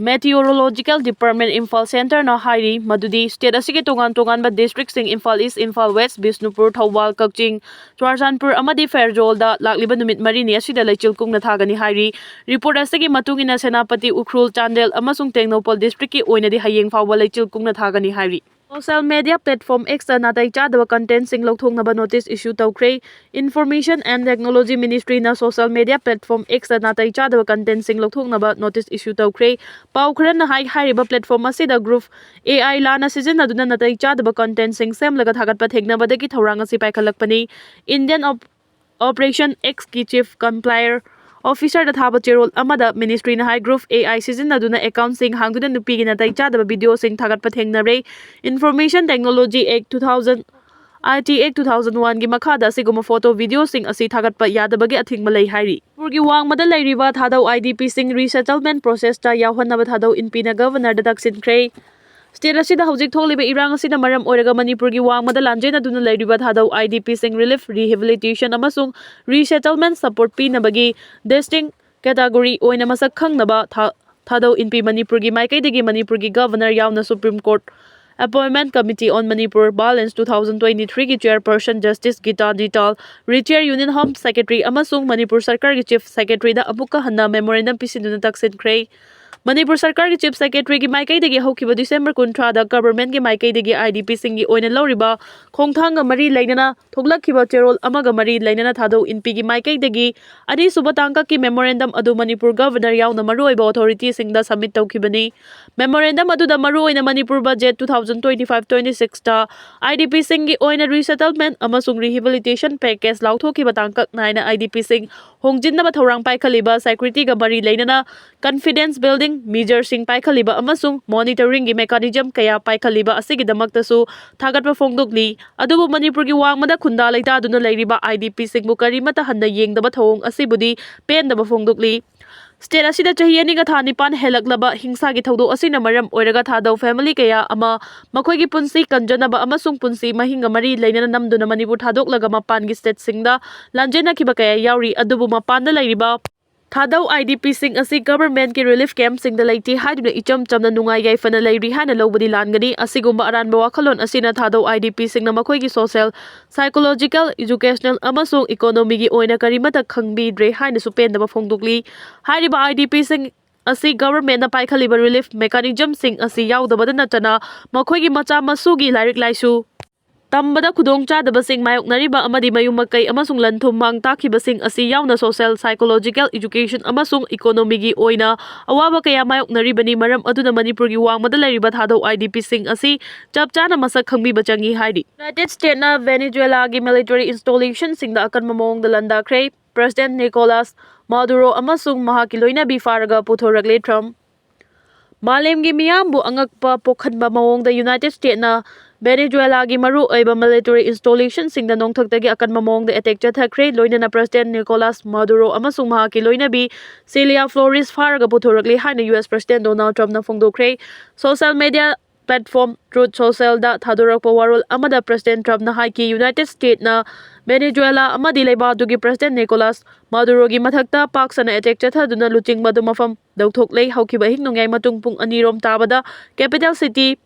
meteorological department Imphal ꯁꯦꯟꯇꯔꯅ ꯍꯥꯏꯔꯤ ꯃꯗꯨꯗꯤ ꯁ꯭ꯇꯦꯠ ꯑꯁꯤꯒꯤ ꯇꯣꯉꯥꯟ ꯇꯣꯉꯥꯟꯕ ꯗꯤꯁꯇ꯭ꯔꯤꯛꯁꯤꯡ, ꯏꯝꯐꯥꯜ ꯏꯁ, ꯏꯝꯐꯥꯜ ꯋꯦꯁ, ꯕꯤꯁꯅꯨꯄꯨꯔ, ꯊꯧꯕꯥꯜ, ꯀꯛꯆꯤꯡ, ꯆꯨꯔꯥꯆꯥꯟꯄꯨꯔ ꯑꯃꯗꯤ ꯐꯦꯔꯖꯣꯜꯗ ꯂꯥꯛꯂꯤꯕ ꯅꯨꯃꯤꯠ ꯃꯔꯤꯅꯤ ꯑꯁꯤꯗ ꯂꯩꯆꯤꯜ ꯀꯨꯡꯅ ꯊꯥꯒꯅꯤ ꯍꯥꯏꯔꯤ꯫ ꯔꯤꯄꯣꯔꯠ ꯑꯁꯤꯒꯤ ꯃꯇꯨꯡ ꯏꯟꯅ, ꯁꯦꯅꯥꯄꯇꯤ, ꯎꯈ꯭ꯔꯨꯜ, ꯆꯥꯟꯗꯦꯜ ꯑꯃꯁꯨꯡ ꯇꯦꯡꯅꯧꯄꯜ ꯗꯤꯁꯇ꯭ꯔꯤꯛꯀꯤ ꯑꯣꯏꯅꯗꯤ ꯍꯌꯦꯡ ꯐꯥꯎꯕ ꯂꯩꯆꯤꯜ ꯀꯨꯡꯅ ꯊꯥꯒꯅꯤ ꯍꯥꯏꯔꯤ꯫ ꯁꯣꯁꯤꯌꯦꯜ ꯃꯤꯗꯤꯌꯥ ꯄ꯭ꯂꯦꯠꯐꯣꯝ ꯑꯦꯛꯁꯇ ꯅꯥꯇꯩ ꯆꯥꯗꯕ ꯀꯟꯇꯦꯟꯠꯁꯤꯡ ꯂꯧꯊꯣꯛꯅꯕ ꯅꯣꯇꯤꯁ ꯏꯁꯨ ꯇꯧꯈ꯭ꯔꯦ꯫ ꯏꯟꯐꯣꯔꯃꯦꯁꯟ ꯑꯦꯟ ꯇꯦꯛꯅꯣꯂꯣꯖꯤ ꯃꯤꯅꯤꯁꯇ꯭ꯔꯤꯅ ꯁꯣꯁꯤꯌꯦꯜ ꯃꯤꯗꯤꯌꯥ ꯄ꯭ꯂꯦꯠꯐꯣꯝ ꯑꯦꯛꯁꯇ ꯅꯥꯇꯩ ꯆꯥꯗꯕ ꯀꯟꯇꯦꯟꯠꯁꯤꯡ ꯂꯧꯊꯣꯛꯅꯕ ꯅꯣꯇꯤꯁ ꯏꯁꯨ ꯇꯧꯈ꯭ꯔꯦ꯫ ꯄꯥꯎ ꯈꯔꯅ ꯍꯥꯏ, ꯍꯥꯏꯔꯤꯕ ꯄ꯭ꯂꯦꯠꯐꯣꯝ ꯑꯁꯤꯗ ꯒ꯭ꯔꯨꯞ ꯑꯦ ꯑꯥꯏ ꯂꯥꯟꯅ ꯁꯤꯖꯤꯟꯅꯗꯨꯅ ꯅꯥꯇꯩ ꯆꯥꯗꯕ ꯀꯟꯇꯦꯟꯠꯁꯤꯡ ꯁꯦꯝꯂꯒ ꯊꯥꯒꯠꯄ ꯊꯦꯡꯅꯕꯗꯒꯤ ꯊꯧꯔꯥꯡ ꯑꯁꯤ ꯄꯥꯏꯈꯠꯂꯛꯄꯅꯤ꯫ ꯏꯟꯗꯤꯌꯟ ꯑꯣꯞ-, ꯑꯣꯄꯔꯦꯁꯟ ꯑꯦꯛꯁꯀꯤ ꯆꯤꯐ ꯀꯝꯄ꯭ꯂꯥꯏꯌꯔ ꯑꯣꯐꯤꯁꯔꯗ ꯊꯥꯕ ꯆꯦꯔꯣꯜ ꯑꯃꯗ ꯃꯤꯅꯤꯁꯇ꯭ꯔꯤꯅ ꯍꯥꯏ, ꯒ꯭ꯔꯨꯞ ꯑꯦ ꯑꯥꯏ ꯁꯤꯖꯤꯟꯅꯗꯨꯅ ꯑꯦꯀꯥꯎꯟꯠꯁꯤꯡ ꯍꯥꯡꯗꯨꯅ ꯅꯨꯄꯤꯒꯤ ꯅꯥꯇꯩ ꯆꯥꯗꯕ ꯚꯤꯗꯤꯑꯣꯁꯤꯡ ꯊꯥꯒꯠꯄ ꯊꯦꯡꯅꯔꯦ꯫ ꯏꯟꯐꯣꯔꯃꯦꯁꯟ ꯇꯦꯛꯅꯣꯂꯣꯖꯤ ꯑꯦꯛ ꯇꯨ ꯊꯥꯎꯖꯟ, ꯑꯥꯏ ꯇꯤ ꯑꯦꯛ ꯇꯨ ꯊꯥꯎꯖꯟ ꯋꯥꯟꯒꯤ ꯃꯈꯥꯗ ꯑꯁꯤꯒꯨꯝꯕ ꯐꯣꯇꯣ ꯚꯤꯗꯤꯑꯣꯁꯤꯡ ꯑꯁꯤ ꯊꯥꯒꯠꯄ ꯌꯥꯗꯕꯒꯤ ꯑꯊꯤꯡꯕ ꯂꯩ ꯍꯥꯏꯔꯤ꯫ ꯃꯅꯤꯄꯨꯔꯒꯤ ꯋꯥꯡꯃꯗ ꯂꯩꯔꯤꯕ ꯊꯥꯗꯧ ꯑꯥꯏ ꯗꯤ ꯄꯤꯁꯤꯡ ꯔꯤꯁꯦꯇꯜꯃꯦꯟꯠ ꯄ꯭ꯔꯣꯁꯦꯁꯇ ꯌꯥꯎꯍꯟꯅꯕ ꯊꯥꯗꯧ ꯏꯟꯄꯤꯅ ꯒꯚꯔꯅꯔꯗ ꯇꯛꯁꯤꯟꯈ꯭ꯔꯦ꯫ ꯁ꯭ꯇꯦꯠ ꯑꯁꯤꯗ ꯍꯧꯖꯤꯛ ꯊꯣꯛꯂꯤꯕ ꯏꯔꯥꯡ ꯑꯁꯤꯅ ꯃꯔꯝ ꯑꯣꯏꯔꯒ ꯃꯅꯤꯄꯨꯔꯒꯤ ꯋꯥꯡꯃꯗ ꯂꯥꯟꯖꯦꯟꯅꯗꯨꯅ ꯂꯩꯔꯤꯕ ꯊꯥꯗꯧ ꯑꯥꯏ ꯗꯤ ꯄꯤꯁꯤꯡ ꯔꯤꯂꯤꯐ, ꯔꯤꯍꯦꯕꯤꯂꯤꯇꯦꯁꯟ ꯑꯃꯁꯨꯡ ꯔꯤꯁꯦꯇꯜꯃꯦꯟꯠ ꯁꯄꯣꯔꯠ ꯄꯤꯅꯕꯒꯤ ꯗꯤꯁꯇꯤꯡꯛ ꯀꯦꯇꯥꯒꯣꯔꯤ ꯑꯣꯏꯅ ꯃꯁꯛ ꯈꯪꯅꯕ ꯊꯥ-, ꯊꯥꯗꯧ ꯏꯟꯄꯤ ꯃꯅꯤꯄꯨꯔꯒꯤ ꯃꯥꯏꯀꯩꯗꯒꯤ ꯃꯅꯤꯄꯨꯔꯒꯤ ꯒꯚꯔꯅꯔ ꯌꯥꯎꯅ supreme court Appointment Committee on Manipur Violence two thousand twenty-three ꯒꯤ chairperson Justice Gita Nital, Retired Union Home Secretary ꯑꯃꯁꯨꯡ ꯃꯅꯤꯄꯨꯔ ꯁꯔꯀꯥꯔꯒꯤ Chief Secretary ꯗ ꯑꯃꯨꯛꯀ ꯍꯟꯅ memorandum ꯄꯤꯁꯤꯟꯗꯨꯅ ꯇꯛꯁꯤꯟꯈ꯭ꯔꯦ꯫ ꯃꯅꯤꯄꯨꯔ ꯁꯔꯀꯥꯔꯒꯤ Chief Secretary ꯒꯤ ꯃꯥꯏꯀꯩꯗꯒꯤ ꯍꯧꯈꯤꯕ December ꯀꯨꯟꯊ꯭ꯔꯥꯗ government ꯀꯤ ꯃꯥꯏꯀꯩꯗꯒꯤ IDP ꯁꯤꯡꯒꯤ ꯑꯣꯏꯅ ꯂꯧꯔꯤꯕ ꯈꯣꯡꯊꯥꯡꯒ ꯃꯔꯤ ꯂꯩꯅꯅ ꯊꯣꯛꯂꯛꯈꯤꯕ ꯆꯦꯔꯣꯜ ꯑꯃꯒ ꯃꯔꯤ ꯂꯩꯅꯅ ꯊꯥꯗꯧ ꯏꯟꯄꯤꯒꯤ ꯃꯥꯏꯀꯩꯗꯒꯤ ꯑꯅꯤꯁꯨꯕ ꯇꯥꯡꯀꯛꯀꯤ memorandum ꯑꯗꯨ ꯃꯅꯤꯄꯨꯔ Governor ꯌꯥꯎꯅ ꯃꯔꯨꯑꯣꯏꯕ authority ꯁꯤꯡꯗ submit ꯇꯧꯈꯤꯕꯅꯤ꯫ Memorandum ꯑꯗꯨꯗ ꯃꯔꯨꯑꯣꯏꯅ Manipur budget two thousand twenty-five twenty-six ꯇ IDP ꯁꯤꯡꯒꯤ ꯑꯣꯏꯅ resettlement ꯑꯃꯁꯨꯡ rehabilitation package ꯂꯥꯎꯊꯣꯛꯈꯤꯕ ꯇꯥꯡꯀꯛ ꯅꯥꯏꯅ IDP ꯁꯤꯡ ꯍꯣꯡꯖꯤꯟꯅꯕ ꯊꯧꯔꯥꯡ ꯄꯥꯏꯈꯠꯂꯤꯕ security ꯒ ꯃꯔꯤ ꯂꯩꯅꯅ confidence building measure ꯁꯤꯡ ꯄꯥꯏꯈꯠꯂꯤꯕ ꯑꯃꯁꯨꯡ monitoring ꯒꯤ mechanism ꯀꯌꯥ ꯄꯥꯏꯈꯠꯂꯤꯕ ꯑꯁꯤꯒꯤꯗꯃꯛꯇꯁꯨ ꯊꯥꯒꯠꯄ ꯐꯣꯡꯗꯣꯛꯂꯤ꯫ ꯑꯗꯨꯕꯨ ꯃꯅꯤꯄꯨꯔꯒꯤ ꯋꯥꯡꯃꯗ ꯈꯨꯟꯗꯥ ꯂꯩꯇꯥꯗꯨꯅ ꯂꯩꯔꯤꯕ IDP ꯁꯤꯡꯕꯨ ꯀꯔꯤꯃꯠꯇ ꯍꯟꯅ ꯌꯦꯡꯗꯕ ꯊꯧꯑꯣꯡ ꯑꯁꯤꯕꯨꯗꯤ ꯄꯦꯟꯗꯕ ꯐꯣꯡꯗꯣꯛꯂꯤ꯫ State ꯑꯁꯤꯗ ꯆꯍꯤ ꯑꯅꯤꯒ ꯊꯥ ꯅꯤꯄꯥꯟ ꯍꯦꯜꯂꯛꯂꯕ ꯍꯤꯡꯁꯥꯒꯤ ꯊꯧꯗꯣꯛ ꯑꯁꯤꯅ ꯃꯔꯝ ꯑꯣꯏꯔꯒ ꯊꯥꯗꯧ family ꯀꯌꯥ ꯑꯃ ꯃꯈꯣꯏꯒꯤ ꯄꯨꯟꯁꯤ ꯀꯟꯖꯅꯕ ꯑꯃꯁꯨꯡ ꯄꯨꯟꯁꯤ ꯃꯍꯤꯡꯒ ꯃꯔꯤ ꯂꯩꯅꯅ ꯅꯝꯗꯨꯅ ꯃꯅꯤꯄꯨꯔ ꯊꯥꯗꯣꯛꯂꯒ ꯃꯄꯥꯟꯒꯤ state ꯁꯤꯡꯗ ꯂꯥꯟꯖꯦꯟꯅꯈꯤꯕ ꯀꯌꯥ ꯌꯥꯎꯔꯤ꯫ ꯑꯗꯨꯕꯨ ꯃꯄꯥꯟꯗ ꯂꯩꯔꯤꯕ ꯊꯥꯗꯧ IDP ꯁꯤꯡ ꯑꯁꯤ government ꯀꯤ relief camp ꯁꯤꯡꯗ ꯂꯩꯇꯦ ꯍꯥꯏꯗꯨꯅ ꯏꯆꯝ ꯆꯝꯅ ꯅꯨꯡꯉꯥꯏ ꯌꯥꯏꯐꯅ ꯂꯩꯔꯤ ꯍꯥꯏꯅ ꯂꯧꯕꯗꯤ ꯂꯥꯟꯒꯅꯤ꯫ ꯑꯁꯤꯒꯨꯝꯕ ꯑꯔꯥꯟꯕ ꯋꯥꯈꯜꯂꯣꯟ ꯑꯁꯤꯅ ꯊꯥꯗꯧ IDP ꯁꯤꯡꯅ ꯃꯈꯣꯏꯒꯤ social, psychological, educational ꯑꯃꯁꯨꯡ economy ꯒꯤ ꯑꯣꯏꯅ ꯀꯔꯤꯃꯠꯇ ꯈꯪꯕꯤꯗ꯭ꯔꯦ ꯍꯥꯏꯅꯁꯨ ꯄꯦꯟꯗꯕ ꯐꯣꯡꯗꯣꯛꯂꯤ꯫ ꯍꯥꯏꯔꯤꯕ IDP ꯁꯤꯡ ꯑꯁꯤ government ꯅ ꯄꯥꯏꯈꯠꯂꯤꯕ relief mechanism ꯁꯤꯡ ꯑꯁꯤ ꯌꯥꯎꯗꯕꯗ ꯅꯠꯇꯅ ꯃꯈꯣꯏꯒꯤ ꯃꯆꯥ ꯃꯁꯨꯒꯤ ꯂꯥꯏꯔꯤꯛ ꯂꯥꯏꯁꯨ ꯇꯝꯕꯗ ꯈꯨꯗꯣꯡꯆꯥꯗꯕꯁꯤꯡ ꯃꯥꯌꯣꯛꯅꯔꯤꯕ ꯑꯃꯗꯤ ꯃꯌꯨꯝ ꯃꯀꯩ ꯑꯃꯁꯨꯡ ꯂꯟ ꯊꯨꯝ ꯃꯥꯡ ꯇꯥꯛꯈꯤꯕꯁꯤꯡ ꯑꯁꯤ ꯌꯥꯎꯅ social, psychological, education ꯑꯃꯁꯨꯡ economy ꯒꯤ ꯑꯣꯏꯅ ꯑꯋꯥꯕ ꯀꯌꯥ ꯃꯥꯌꯣꯛꯅꯔꯤꯕꯅꯤ꯫ ꯃꯔꯝ ꯑꯗꯨꯅ ꯃꯅꯤꯄꯨꯔꯒꯤ ꯋꯥꯡꯃꯗ ꯂꯩꯔꯤꯕ ꯊꯥꯗꯧ IDP ꯁꯤꯡ ꯑꯁꯤ ꯆꯞ ꯆꯥꯅ ꯃꯁꯛ ꯈꯪꯕꯤꯕ ꯆꯪꯏ ꯍꯥꯏꯔꯤ꯫ United States ꯅ Venezuela ꯒꯤ military installation ꯁꯤꯡꯗ ꯑꯀꯟꯕ ꯃꯑꯣꯡꯗ ꯂꯥꯟꯗꯥꯈ꯭ꯔꯦ꯫ President Nicolas Maduro ꯑꯃꯁꯨꯡ ꯃꯍꯥꯛꯀꯤ ꯂꯣꯏꯅꯕꯤ ꯐꯥꯔꯒ ꯄꯨꯊꯣꯔꯛꯂꯦ꯫ Trump ꯃꯥꯂꯦꯝꯒꯤ ꯃꯤꯌꯥꯝꯕꯨ ꯑꯉꯛꯄ ꯄꯣꯛꯍꯟꯕ ꯃꯑꯣꯡꯗ United States ꯅ Venezuela ꯒꯤ ꯃꯔꯨꯑꯣꯏꯕ military installation ꯁꯤꯡꯗ ꯅꯣꯡꯊꯛꯇꯒꯤ ꯑꯀꯟꯕ ꯃꯑꯣꯡꯗ attack ꯆꯠꯊꯈ꯭ꯔꯦ꯫ ꯂꯣꯏꯅꯅ President Nicolas Maduro ꯑꯃꯁꯨꯡ ꯃꯍꯥꯛꯀꯤ ꯂꯣꯏꯅꯕꯤ Celia Flores ꯐꯥꯔꯒ ꯄꯨꯊꯣꯔꯛꯂꯦ ꯍꯥꯏꯅ US President Donald Trump ꯅ ꯐꯣꯡꯗꯣꯛꯈ꯭ꯔꯦ꯫ Social media platform Truth Social ꯗ ꯊꯥꯗꯣꯔꯛꯄ ꯋꯥꯔꯣꯜ ꯑꯃꯗ President Trump ꯅ ꯍꯥꯏꯈꯤ, United States ꯅ Venezuela ꯑꯃꯗꯤ ꯂꯩꯕꯥꯛ ꯑꯗꯨꯒꯤ President Nicolas Maduro ꯒꯤ ꯃꯊꯛꯇ ꯄꯥꯛ ꯁꯟꯅ attack ꯆꯠꯊꯗꯨꯅ ꯂꯨꯆꯤꯡꯕ ꯑꯗꯨ ꯃꯐꯝ ꯂꯧꯊꯣꯛꯂꯦ꯫ ꯍꯧꯈꯤꯕ ꯑꯍꯤꯡ ꯅꯣꯡꯌꯥꯏ ꯃꯇꯨꯡ ꯄꯨꯡ ꯑꯅꯤꯔꯣꯝ ꯇꯥꯕꯗ capital city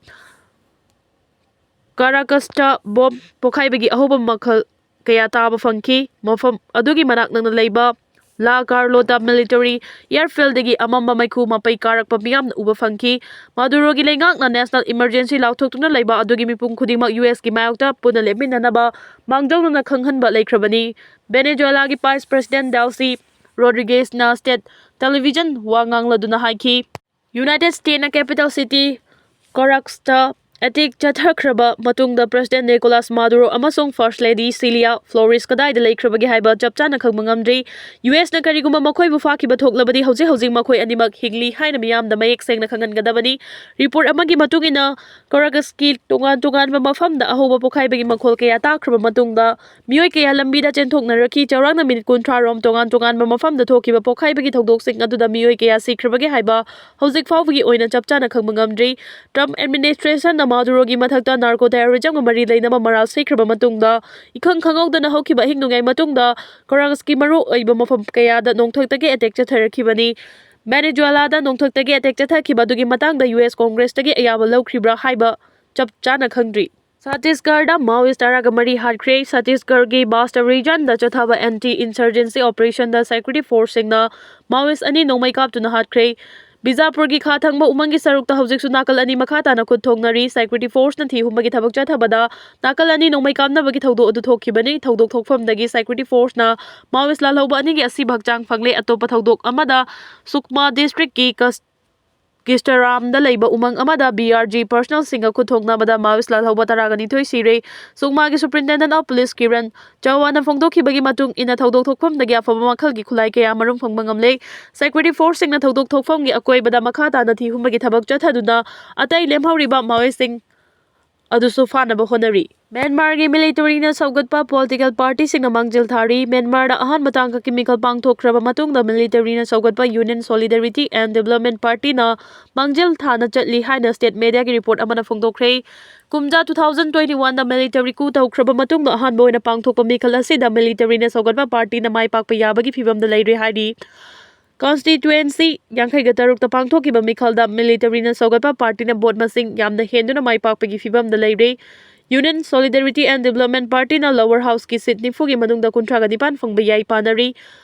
ꯀꯥꯔꯥꯀꯁꯇ ꯕꯣꯝ ꯄꯣꯈꯥꯏꯕꯒꯤ ꯑꯍꯧꯕ ꯃꯈꯜ ꯀꯌꯥ ꯇꯥꯕ ꯐꯪꯈꯤ꯫ ꯃꯐꯝ ꯑꯗꯨꯒꯤ ꯃꯅꯥꯛ ꯅꯛꯅ ꯂꯩꯕ ꯂꯥ ꯀꯥꯔꯂꯣꯇꯥ ꯃꯤꯂꯤꯇꯔꯤ ꯑꯦꯌꯔꯐꯤꯜꯗꯒꯤ ꯑꯃꯝꯕ ꯃꯩꯈꯨ ꯃꯄꯩ ꯀꯥꯔꯛꯄ ꯃꯤꯌꯥꯝꯅ ꯎꯕ ꯐꯪꯈꯤ꯫ ꯃꯥꯗꯨꯔꯣꯒꯤ ꯂꯩꯉꯥꯛꯅ ꯅꯦꯁꯅꯦꯜ ꯏꯃꯔꯖꯦꯟꯁꯤ ꯂꯥꯎꯊꯣꯛꯇꯨꯅ ꯂꯩꯕ ꯑꯗꯨꯒꯤ ꯃꯤꯄꯨꯝ ꯈꯨꯗꯤꯡꯃꯛ ꯌꯨ ꯑꯦꯁꯀꯤ ꯃꯥꯌꯣꯛꯇ ꯄꯨꯟꯅ ꯂꯦꯞꯃꯤꯟꯅꯅꯕ ꯃꯥꯡꯖꯧꯅꯅ ꯈꯪꯍꯟꯕ ꯂꯩꯈ꯭ꯔꯕꯅꯤ꯫ ꯚꯦꯅꯦꯖꯨꯋꯦꯂꯥꯒꯤ ꯚꯥꯏꯁ ꯄ꯭ꯔꯦꯁꯤꯗꯦꯟ ꯗꯦꯜꯁꯤ ꯔꯣꯗ꯭ꯔꯤꯒꯦꯁꯅ ꯁ꯭ꯇꯦꯠ ꯇꯦꯂꯤꯚꯤꯖꯟ ꯋꯥ ꯉꯥꯡꯂꯗꯨꯅ ꯍꯥꯏꯈꯤ, ꯌꯨꯅꯥꯏꯇꯦꯗ ꯁ꯭ꯇꯦꯠꯅ ꯀꯦꯄꯤꯇꯦꯜ ꯁꯤꯇꯤ ꯀꯣꯔꯥꯛꯁꯇ ꯑꯦꯇꯦꯛ ꯆꯠꯊꯈ꯭ꯔꯕ ꯃꯇꯨꯡꯗ ꯄ꯭ꯔꯦꯁꯤꯗꯦꯟ ꯅꯤꯀꯣꯂꯥꯁ ꯃꯥꯗꯨꯔꯣ ꯑꯃꯁꯨꯡ ꯐꯥꯔꯁ ꯂꯦꯗꯤ ꯁꯤꯂꯤꯌꯥ ꯐ꯭ꯂꯣꯔꯤꯁ ꯀꯗꯥꯏꯗ ꯂꯩꯈ꯭ꯔꯕꯒꯦ ꯍꯥꯏꯕ ꯆꯞ ꯆꯥꯅ ꯈꯪꯕ ꯉꯝꯗ꯭ꯔꯤ꯫ ꯌꯨ ꯑꯦꯁꯅ ꯀꯔꯤꯒꯨꯝꯕ ꯃꯈꯣꯏꯕꯨ ꯐꯥꯈꯤꯕ ꯊꯣꯛꯂꯕꯗꯤ ꯍꯧꯖꯤꯛ ꯍꯧꯖꯤꯛ ꯃꯈꯣꯏ ꯑꯅꯤꯃꯛ ꯍꯤꯡꯂꯤ ꯍꯥꯏꯅ ꯃꯤꯌꯥꯝꯗ ꯃꯌꯦꯛ ꯁꯦꯡꯅ ꯈꯪꯍꯟꯒꯗꯕꯅꯤ꯫ ꯔꯤꯄꯣꯔꯠ ꯑꯃꯒꯤ ꯃꯇꯨꯡ ꯏꯟꯅ, ꯀꯣꯔꯥꯀꯁꯀꯤ ꯇꯣꯉꯥꯟ ꯇꯣꯉꯥꯟꯕ ꯃꯐꯝꯗ ꯑꯍꯧꯕ ꯄꯣꯈꯥꯏꯕꯒꯤ ꯃꯈꯣꯜ ꯀꯌꯥ ꯇꯥꯈ꯭ꯔꯕ ꯃꯇꯨꯡꯗ ꯃꯤꯑꯣꯏ ꯀꯌꯥ ꯂꯝꯕꯤꯗ ꯆꯦꯟꯊꯣꯛꯅꯔꯛꯈꯤ꯫ ꯆꯥꯎꯔꯥꯛꯅ ꯃꯤꯅꯤꯠ ꯀꯨꯟꯊ꯭ꯔꯥ ꯔꯣꯝ ꯇꯣꯉꯥꯟ ꯇꯣꯉꯥꯟꯕ ꯃꯐꯝꯗ ꯊꯣꯛꯈꯤꯕ ꯄꯣꯈꯥꯏꯕꯒꯤ ꯊꯧꯗꯣꯛꯁꯤꯡ ꯑꯗꯨꯗ ꯃꯤꯑꯣꯏ ꯀꯌꯥ ꯁꯤꯈ꯭ꯔꯕꯒꯦ ꯍꯥꯏꯕ ꯍꯧꯖꯤꯛ ꯐꯥꯎꯕꯒꯤ ꯑꯣꯏꯅ ꯆꯞ ꯆꯥꯅ ꯈꯪꯕ ꯉꯝꯗ꯭ꯔꯤ꯫ ꯇ꯭ꯔꯝꯞ ꯑꯦꯗꯃꯤꯅꯤꯁꯇ꯭ꯔꯦꯁꯟꯅ ꯃꯥꯗꯨꯔꯣꯒꯤ ꯃꯊꯛꯇ ꯅꯥꯔꯀꯣ ꯇꯦꯔꯣꯔꯤꯖꯝꯒ ꯃꯔꯤ ꯂꯩꯅꯕ ꯃꯔꯥꯜ ꯁꯤꯈ꯭ꯔꯕ ꯃꯇꯨꯡꯗ, ꯏꯈꯪ ꯈꯪꯍꯧꯗꯅ ꯍꯧꯈꯤꯕ ꯑꯍꯤꯡ ꯅꯣꯡꯌꯥꯏ ꯃꯇꯨꯡꯗ ꯀꯣꯔꯥꯀꯁꯀꯤ ꯃꯔꯨ ꯑꯣꯏꯕ ꯃꯐꯝ ꯀꯌꯥꯗ ꯅꯣꯡꯊꯛꯇꯒꯤ ꯑꯦꯇꯦꯛ ꯆꯠꯊꯔꯛꯈꯤꯕꯅꯤ꯫ ꯚꯦꯅꯦꯖꯨꯋꯦꯂꯥꯗ ꯅꯣꯡꯊꯛꯇꯒꯤ ꯑꯦꯇꯦꯛ ꯆꯠꯊꯈꯤꯕ ꯑꯗꯨꯒꯤ ꯃꯇꯥꯡꯗ ꯌꯨ ꯑꯦꯁ ꯀꯣꯡꯒ꯭ꯔꯦꯁꯇꯒꯤ ꯑꯌꯥꯕ ꯂꯧꯈ꯭ꯔꯤꯕ꯭ꯔꯥ ꯍꯥꯏꯕ ꯆꯞ ꯆꯥꯅ ꯈꯪꯗ꯭ꯔꯤ꯫ ꯁꯠꯇꯤꯁꯒꯔꯗ ꯃꯥꯑꯣꯏꯁ ꯇꯔꯥꯒ ꯃꯔꯤ ꯍꯥꯠꯈ꯭ꯔꯦ꯫ ꯁꯠꯇꯤꯁꯒꯔꯒꯤ ꯕꯥꯁꯇ ꯔꯤꯖꯟꯗ ꯆꯠꯊꯕ ꯑꯦꯟꯇꯤ ꯏꯟꯁꯔꯖꯦꯟꯁꯤ ꯑꯣꯄꯔꯦꯁꯟꯗ ꯁꯦꯀ꯭ꯌꯨꯔꯤꯇꯤ ꯐꯣꯔꯁꯁꯤꯡꯅ ꯃꯥꯑꯣꯏꯁ ꯑꯅꯤ ꯅꯣꯡꯃꯩ ꯀꯥꯞꯇꯨꯅ ꯍꯥꯠꯈ꯭ꯔꯦ꯫ ꯕꯤꯖꯥꯄꯨꯔꯒꯤ ꯈꯥ ꯊꯪꯕ ꯎꯃꯪꯒꯤ ꯁꯔꯨꯛꯇ ꯍꯧꯖꯤꯛꯁꯨ ꯅꯥꯀꯜ ꯑꯅꯤ ꯃꯈꯥ ꯇꯥꯅ ꯈꯨꯠ ꯊꯣꯡꯅꯔꯤ꯫ ꯁꯦꯀ꯭ꯌꯨꯔꯤꯇꯤ ꯐꯣꯔꯁꯅ ꯊꯤ ꯍꯨꯝꯕꯒꯤ ꯊꯕꯛ ꯆꯠꯊꯕꯗ ꯅꯥꯀꯜ ꯑꯅꯤ ꯅꯣꯡꯃꯩ ꯀꯥꯞꯅꯕꯒꯤ ꯊꯧꯗꯣꯛ ꯑꯗꯨ ꯊꯣꯛꯈꯤꯕꯅꯤ꯫ ꯊꯧꯗꯣꯛ ꯊꯣꯛꯐꯝꯗꯒꯤ ꯁꯦꯀ꯭ꯌꯨꯔꯤꯇꯤ ꯐꯣꯔꯁꯅ ꯃꯥꯑꯣꯏꯁ ꯂꯥꯜꯍꯧꯕ ꯑꯅꯤꯒꯤ ꯑꯁꯤꯕ ꯍꯛꯆꯥꯡ ꯐꯪꯂꯦ꯫ ꯑꯇꯣꯞꯄ ꯊꯧꯗꯣꯛ ꯑꯃꯗ ꯁꯨꯛꯃꯥ ꯗꯤꯁꯇ꯭ꯔꯤꯛꯀꯤ ꯀꯁ-, ꯀꯤꯁꯇꯔꯥꯝꯗ ꯂꯩꯕ ꯎꯃꯪ ꯑꯃꯗ ꯕꯤ ꯑꯥꯔ ꯖꯤ ꯄꯔꯁꯅꯦꯜꯁꯤꯡꯒ ꯈꯨꯠ ꯊꯣꯛꯅꯕꯗ ꯃꯥꯑꯣꯏꯁ ꯂꯥꯜꯍꯧꯕ ꯇꯔꯥꯒ ꯅꯤꯊꯣꯏ ꯁꯤꯔꯦ꯫ ꯁꯨꯛꯃꯥꯒꯤ ꯁꯨꯄ꯭ꯔꯤꯟꯇꯦꯟꯗꯦꯟ ꯑꯣꯐ ꯄꯨꯂꯤꯁ ꯀꯤꯔꯟ ꯆꯧꯍꯥꯟꯅ ꯐꯣꯡꯗꯣꯛꯈꯤꯕꯒꯤ ꯃꯇꯨꯡ ꯏꯟꯅ, ꯊꯧꯗꯣꯛ ꯊꯣꯛꯐꯝꯗꯒꯤ ꯑꯐꯕ ꯃꯈꯜꯒꯤ ꯈꯨꯠꯂꯥꯏ ꯀꯌꯥ ꯃꯔꯨꯝ ꯐꯪꯕ ꯉꯝꯂꯦ꯫ ꯁꯦꯀ꯭ꯌꯨꯔꯤꯇꯤ ꯐꯣꯔꯁꯁꯤꯡꯅ ꯊꯧꯗꯣꯛ ꯊꯣꯛꯐꯝꯒꯤ ꯑꯀꯣꯏꯕꯗ ꯃꯈꯥ ꯇꯥꯅ ꯊꯤ ꯍꯨꯝꯕꯒꯤ ꯊꯕꯛ ꯆꯠꯊꯗꯨꯅ ꯑꯇꯩ ꯂꯦꯝꯍꯧꯔꯤꯕ ꯃꯥꯑꯣꯏꯁꯤꯡ ꯑꯗꯨꯁꯨ ꯐꯥꯅꯕ ꯍꯣꯠꯅꯔꯤ꯫ ꯃ꯭ꯌꯥꯟꯃꯥꯔꯒꯤ ꯃꯤꯂꯤꯇꯔꯤꯅ ꯁꯧꯒꯠꯄ ꯄꯣꯂꯤꯇꯤꯀꯦꯜ ꯄꯥꯔꯇꯤꯁꯤꯡꯅ ꯃꯥꯡꯖꯤꯜ ꯊꯥꯔꯤ꯫ ꯃ꯭ꯌꯥꯟꯃꯥꯔꯗ ꯑꯍꯥꯟꯕ ꯇꯥꯡꯀꯛꯀꯤ ꯃꯤꯈꯜ ꯄꯥꯡꯊꯣꯛꯈ꯭ꯔꯕ ꯃꯇꯨꯡꯗ ꯃꯤꯂꯤꯇꯔꯤꯅ ꯁꯧꯒꯠꯄ ꯌꯨꯅꯤꯌꯟ ꯁꯣꯂꯤꯗꯥꯔꯤꯇꯤ ꯑꯦꯟ ꯗꯤꯕꯂꯞꯃꯦꯟ ꯄꯥꯔꯇꯤꯅ ꯃꯥꯡꯖꯤꯜ ꯊꯥꯅ ꯆꯠꯂꯤ ꯍꯥꯏꯅ ꯁ꯭ꯇꯦꯠ ꯃꯦꯗꯤꯌꯥꯒꯤ ꯔꯤꯄꯣꯔꯠ ꯑꯃꯅ ꯐꯣꯡꯗꯣꯛꯈ꯭ꯔꯦ꯫ ꯀꯨꯝꯖꯥ ꯇꯨ ꯊꯥꯎꯖꯟ ꯇ꯭ꯋꯦꯟꯇꯤ ꯋꯥꯟꯗ ꯃꯤꯂꯤꯇꯔꯤ ꯀꯨ ꯇꯧꯈ꯭ꯔꯕ ꯃꯇꯨꯡꯗ ꯑꯍꯥꯟꯕ ꯑꯣꯏꯅ ꯄꯥꯡꯊꯣꯛꯄ ꯃꯤꯈꯜ ꯑꯁꯤꯗ ꯃꯤꯂꯤꯇꯔꯤꯅ ꯁꯧꯒꯠꯄ ꯄꯥꯔꯇꯤꯅ ꯃꯥꯏ ꯄꯥꯛꯄ ꯌꯥꯕꯒꯤ ꯐꯤꯚꯝꯗ ꯂꯩꯔꯦ ꯍꯥꯏꯔꯤ꯫ Constituency ꯌꯥꯡꯈꯩꯒ ꯇꯔꯨꯛꯇ ꯄꯥꯡꯊꯣꯛꯈꯤꯕ ꯃꯤꯈꯜꯗ militaryꯅ ꯁꯧꯒꯠꯄ partyꯅ vote ꯃꯁꯤꯡ ꯌꯥꯝꯅ ꯍꯦꯟꯗꯨꯅ ꯃꯥꯏ ꯄꯥꯛꯄꯒꯤ ꯐꯤꯕꯝꯗ ꯂꯩꯔꯦ꯫ Union Solidarity and Development Partyꯅ lower houseꯀꯤ seat ꯅꯤꯐꯨꯒꯤ ꯃꯅꯨꯡꯗ ꯀꯨꯟꯊ꯭ꯔꯥꯒ ꯅꯤꯄꯥꯟ ꯐꯪꯕ ꯌꯥꯏ ꯄꯥꯅꯔꯤ꯫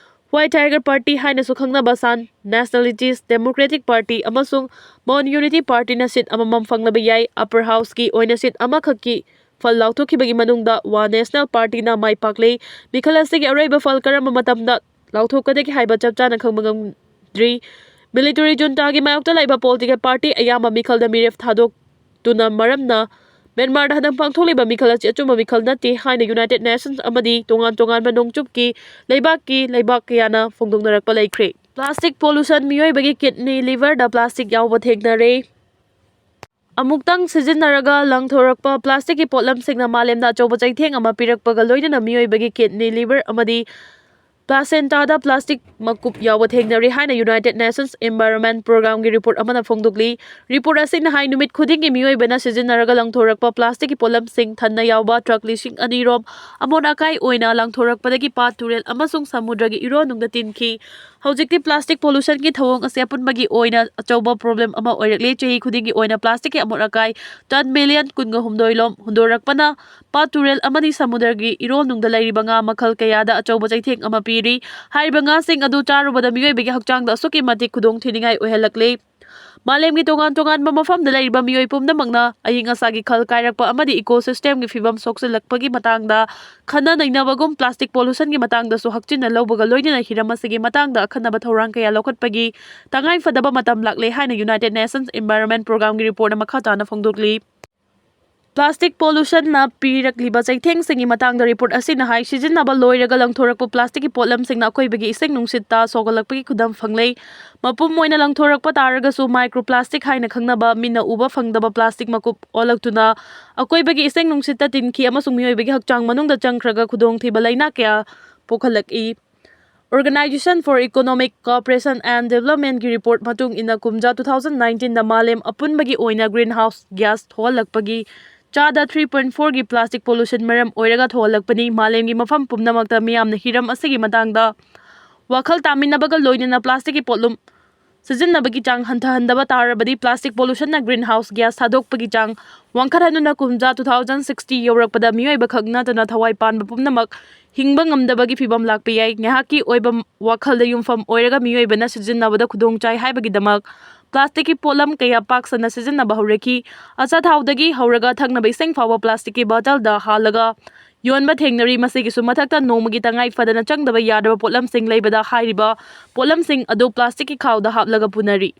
White Tiger Party ꯍꯥꯏꯅꯁꯨ ꯈꯪꯅꯕ Shan Nationalities Democratic Party ꯑꯃꯁꯨꯡ Mon Unity Partyꯅ seat ꯑꯃꯃꯝ ꯐꯪꯂꯕ ꯌꯥꯏ꯫ Upper houseꯀꯤ ꯑꯣꯏꯅ seat ꯑꯃꯈꯛꯀꯤ ꯐꯜ ꯂꯥꯎꯊꯣꯛꯈꯤꯕꯒꯤ ꯃꯅꯨꯡꯗ One National Partyꯅ ꯃꯥꯏ ꯄꯥꯛꯂꯦ꯫ ꯃꯤꯈꯜ ꯑꯁꯤꯒꯤ ꯑꯔꯣꯏꯕ ꯐꯜ ꯀꯔꯝꯕ ꯃꯇꯝꯗ ꯂꯥꯎꯊꯣꯛꯀꯗꯒꯦ ꯍꯥꯏꯕ ꯆꯞ ꯆꯥꯅ ꯈꯪꯕ ꯉꯝꯗ꯭ꯔꯤ꯫ Military juntaꯒꯤ ꯃꯥꯌꯣꯛꯇ ꯂꯩꯕ political party ꯑꯌꯥꯝꯕ ꯃꯤꯈꯜꯗ ꯃꯤꯔꯦꯞ ꯊꯥꯗꯣꯛꯇꯨꯅ ꯃꯔꯝꯅ ꯃ꯭ꯌꯥꯟꯃꯥꯔꯗ ꯍꯟꯗꯛ ꯄꯥꯡꯊꯣꯛꯂꯤꯕ ꯃꯤꯈꯜ ꯑꯁꯤ ꯑꯆꯨꯝꯕ ꯃꯤꯈꯜ ꯅꯠꯇꯦ ꯍꯥꯏꯅ United Nations ꯑꯃꯗꯤ ꯇꯣꯉꯥꯟ ꯇꯣꯉꯥꯟꯕ ꯅꯣꯡꯆꯨꯞꯀꯤ ꯂꯩꯕꯥꯛꯀꯤ ꯂꯩꯕꯥꯛ ꯀꯌꯥꯅ ꯐꯣꯡꯗꯣꯛꯅꯔꯛꯄ ꯂꯩꯈ꯭ꯔꯦ꯫ Plastic pollution, ꯃꯤꯑꯣꯏꯕꯒꯤ kidney, liverꯗ plastic ꯌꯥꯎꯕ ꯊꯦꯡꯅꯔꯦ꯫ ꯑꯃꯨꯛꯇꯪ ꯁꯤꯖꯤꯟꯅꯔꯒ ꯂꯪꯊꯣꯔꯛꯄ plasticꯀꯤ ꯄꯣꯠꯂꯝꯁꯤꯡꯅ ꯃꯥꯂꯦꯝꯗ ꯑꯆꯧꯕ ꯆꯩꯊꯦꯡ ꯑꯃ ꯄꯤꯔꯛꯄꯒ ꯂꯣꯏꯅꯅ ꯃꯤꯑꯣꯏꯕꯒꯤ kidney, liver ꯑꯃꯗꯤ placentada plastic ꯃꯀꯨꯞ ꯌꯥꯎꯕ ꯊꯦꯡꯅꯔꯦ ꯍꯥꯏꯅ United Nations Environment Programmeꯒꯤ report ꯑꯃꯅ ꯐꯣꯡꯗꯣꯛꯂꯤ꯫ Report ꯑꯁꯤꯅ ꯍꯥꯏ, ꯅꯨꯃꯤꯠ ꯈꯨꯗꯤꯡꯒꯤ ꯃꯤꯑꯣꯏꯕꯅ ꯁꯤꯖꯤꯟꯅꯔꯒ ꯂꯪꯊꯣꯔꯛꯄ plasticꯀꯤ ꯄꯣꯠꯂꯝꯁꯤꯡ ꯊꯟꯅ ꯌꯥꯎꯕ truck ꯂꯤꯁꯤꯡ ꯑꯅꯤ ꯔꯣꯝ ꯑꯃꯣꯠ ꯑꯀꯥꯏ ꯑꯣꯏꯅ ꯂꯪꯊꯣꯔꯛꯄꯗꯒꯤ ꯄꯥꯠ, ꯇꯨꯔꯦꯜ ꯑꯃꯁꯨꯡ ꯁꯃꯨꯗ꯭ꯔꯒꯤ ꯏꯔꯣꯟꯅꯨꯡꯗ ꯇꯤꯟꯈꯤ꯫ ꯍꯧꯖꯤꯛꯇꯤ plastic pollutionꯒꯤ ꯊꯧꯑꯣꯡ ꯑꯁꯤ ꯑꯄꯨꯟꯕꯒꯤ ꯑꯣꯏꯅ ꯑꯆꯧꯕ problem ꯑꯃ ꯑꯣꯏꯔꯛꯂꯦ꯫ ꯆꯍꯤ ꯈꯨꯗꯤꯡꯒꯤ ꯑꯣꯏꯅ plasticꯀꯤ ꯑꯃꯣꯠ ꯑꯀꯥꯏ ton million ꯀꯨꯟꯒ ꯍꯨꯝꯗꯣꯏ ꯂꯣꯝ ꯍꯨꯟꯗꯣꯔꯛꯄꯅ ꯄꯥꯠ, ꯇꯨꯔꯦꯜ ꯑꯃꯗꯤ ꯁꯃꯨꯗ꯭ꯔꯒꯤ ꯏꯔꯣꯟꯅꯨꯡꯗ ꯂꯩꯔꯤꯕ ꯉꯥ ꯃꯈꯜ ꯀꯌꯥꯗ ꯑꯆꯧꯕ ꯆꯩꯊꯦꯡ ꯑꯃ ꯄꯤꯔꯤ꯫ ꯍꯥꯏꯔꯤꯕ ꯉꯥꯁꯤꯡ ꯑꯗꯨ ꯆꯥꯔꯨꯕꯗ ꯃꯤꯑꯣꯏꯕꯒꯤ ꯍꯛꯆꯥꯡꯗ ꯑꯁꯨꯛꯀꯤ ꯃꯇꯤꯛ ꯈꯨꯗꯣꯡ ꯊꯤꯅꯤꯡꯉꯥꯏ ꯑꯣꯏꯍꯜꯂꯛꯂꯦ꯫ ꯃꯥꯂꯦꯝꯒꯤ ꯇꯣꯉꯥꯟ ꯇꯣꯉꯥꯟꯕ ꯃꯐꯝꯗ ꯂꯩꯔꯤꯕ ꯃꯤꯑꯣꯏ ꯄꯨꯝꯅꯃꯛꯅ ꯑꯏꯪ ꯑꯁꯥꯒꯤ ꯈꯜ ꯀꯥꯏꯔꯛꯄ ꯑꯃꯗꯤ ecosystemꯒꯤ ꯐꯤꯕꯝ ꯁꯣꯛꯆꯤꯜꯂꯛꯄꯒꯤ ꯃꯇꯥꯡꯗ ꯈꯟꯅ ꯅꯩꯅꯕꯒꯨꯝ plastic pollutionꯒꯤ ꯃꯇꯥꯡꯗꯁꯨ ꯍꯛꯆꯤꯟꯅ ꯂꯧꯕꯒ ꯂꯣꯏꯅꯅ ꯍꯤꯔꯝ ꯑꯁꯤꯒꯤ ꯃꯇꯥꯡꯗ ꯑꯈꯟꯅꯕ ꯊꯧꯔꯥꯡ ꯀꯌꯥ ꯂꯧꯈꯠꯄꯒꯤ ꯇꯉꯥꯏꯐꯗꯕ ꯃꯇꯝ ꯂꯥꯛꯂꯦ ꯍꯥꯏꯅ United Nations Environment Programmeꯒꯤ reportꯅ ꯃꯈꯥ ꯇꯥꯅ ꯐꯣꯡꯗꯣꯛꯂꯤ꯫ Plastic pollutionꯅ ꯄꯤꯔꯛꯂꯤꯕ ꯆꯩꯊꯦꯡꯁꯤꯡꯒꯤ ꯃꯇꯥꯡꯗ report ꯑꯁꯤꯅ ꯍꯥꯏ, ꯁꯤꯖꯤꯟꯅꯕ ꯂꯣꯏꯔꯒ ꯂꯪꯊꯣꯔꯛꯄ plasticꯀꯤ ꯄꯣꯠꯂꯝꯁꯤꯡꯅ ꯑꯩꯈꯣꯏꯕꯒꯤ ꯏꯁꯤꯡ ꯅꯨꯡꯁꯤꯠꯇ ꯁꯣꯛꯍꯜꯂꯛꯄꯒꯤ ꯈꯨꯗꯝ ꯐꯪꯂꯦ꯫ ꯃꯄꯨꯝ ꯑꯣꯏꯅ ꯂꯪꯊꯣꯔꯛꯄ ꯇꯥꯔꯒꯁꯨ, microplastic ꯍꯥꯏꯅ ꯈꯪꯅꯕ ꯃꯤꯠꯅ ꯎꯕ ꯐꯪꯗꯕ plastic ꯃꯀꯨꯞ ꯑꯣꯜꯂꯛꯇꯨꯅ ꯑꯀꯣꯏꯕꯒꯤ ꯏꯁꯤꯡ ꯅꯨꯡꯁꯤꯠꯇ ꯇꯤꯟꯈꯤ ꯑꯃꯁꯨꯡ ꯃꯤꯑꯣꯏꯕꯒꯤ ꯍꯛꯆꯥꯡ ꯃꯅꯨꯡꯗ ꯆꯪꯈ꯭ꯔꯒ ꯈꯨꯗꯣꯡꯊꯤꯕ ꯂꯥꯏꯅꯥ ꯀꯌꯥ ꯄꯣꯛꯍꯜꯂꯛꯏ꯫ Organisation for Economic Cooperation and Developmentꯀꯤ report ꯃꯇꯨꯡ ꯏꯟꯅ, ꯀꯨꯝꯖꯥ two thousand nineteenꯗ ꯃꯥꯂꯦꯝ ꯑꯄꯨꯟꯕꯒꯤ ꯑꯣꯏꯅ greenhouse gas ꯊꯣꯛꯍꯜꯂꯛꯄꯒꯤ ꯆꯥꯗ three point fourꯒꯤ plastic pollution ꯃꯔꯝ ꯑꯣꯏꯔꯒ ꯊꯣꯛꯍꯜꯂꯛꯄꯅꯤ꯫ ꯃꯥꯂꯦꯝꯒꯤ ꯃꯐꯝ ꯄꯨꯝꯅꯃꯛꯇ ꯃꯤꯌꯥꯝꯅ ꯍꯤꯔꯝ ꯑꯁꯤꯒꯤ ꯃꯇꯥꯡꯗ ꯋꯥꯈꯜ ꯇꯥꯃꯤꯟꯅꯕꯒ ꯂꯣꯏꯅꯅ ꯄ꯭ꯂꯥꯁꯇꯤꯛꯀꯤ ꯄꯣꯠꯂꯨꯝ ꯁꯤꯖꯤꯟꯅꯕꯒꯤ ꯆꯥꯡ ꯍꯟꯊꯍꯟꯗꯕ ꯇꯥꯔꯕꯗꯤ, ꯄ꯭ꯂꯥꯁꯇꯤꯛ ꯄꯣꯂꯨꯁꯟꯅ ꯒ꯭ꯔꯤꯟ ꯍꯥꯎꯁ ꯒ꯭ꯌꯥꯁ ꯊꯥꯗꯣꯛꯄꯒꯤ ꯆꯥꯡ ꯋꯥꯡꯈꯠꯍꯟꯗꯨꯅ ꯀꯨꯝꯖꯥ two thousand sixty ꯌꯧꯔꯛꯄꯗ ꯃꯤꯑꯣꯏꯕ ꯈꯛ ꯅꯠꯇꯅ ꯊꯋꯥꯏ ꯄꯥꯟꯕ ꯄꯨꯝꯅꯃꯛ ꯍꯤꯡꯕ ꯉꯝꯗꯕꯒꯤ ꯐꯤꯕꯝ ꯂꯥꯛꯄ ꯌꯥꯏ꯫ ꯉꯥꯏꯍꯥꯛꯀꯤ ꯑꯣꯏꯕ ꯋꯥꯈꯜꯗ ꯌꯨꯝꯐꯝ ꯑꯣꯏꯔꯒ ꯃꯤꯑꯣꯏꯕꯅ ꯁꯤꯖꯤꯟꯅꯕꯗ ꯈꯨꯗꯣꯡ ꯆꯥꯏ ꯍꯥꯏꯕꯒꯤꯗꯃꯛ ꯄ꯭ꯂꯥꯁꯇꯤꯛꯀꯤ ꯄꯣꯠꯂꯝ ꯀꯌꯥ ꯄꯥꯛ ꯁꯟꯅ ꯁꯤꯖꯤꯟꯅꯕ ꯍꯧꯔꯛꯈꯤ꯫ ꯑꯆꯥꯊꯥꯎꯗꯒꯤ ꯍꯧꯔꯒ ꯊꯛꯅꯕ ꯏꯁꯤꯡ ꯐꯥꯎꯕ ꯄ꯭ꯂꯥꯁꯇꯤꯛꯀꯤ ꯕꯣꯇꯜꯗ ꯍꯥꯜꯂꯒ ꯌꯣꯟꯕ ꯊꯦꯡꯅꯔꯤ꯫ ꯃꯁꯤꯒꯤꯁꯨ ꯃꯊꯛꯇ, ꯅꯣꯡꯃꯒꯤ ꯇꯉꯥꯏ ꯐꯗꯅ ꯆꯪꯗꯕ ꯌꯥꯗ꯭ꯔꯕ ꯄꯣꯠꯂꯝꯁꯤꯡ ꯂꯩꯕꯗ ꯍꯥꯏꯔꯤꯕ ꯄꯣꯠꯂꯝꯁꯤꯡ ꯑꯗꯨ ꯄ꯭ꯂꯥꯁꯇꯤꯛꯀꯤ ꯈꯥꯎꯗ ꯍꯥꯞꯂꯒ ꯄꯨꯅꯔꯤ꯫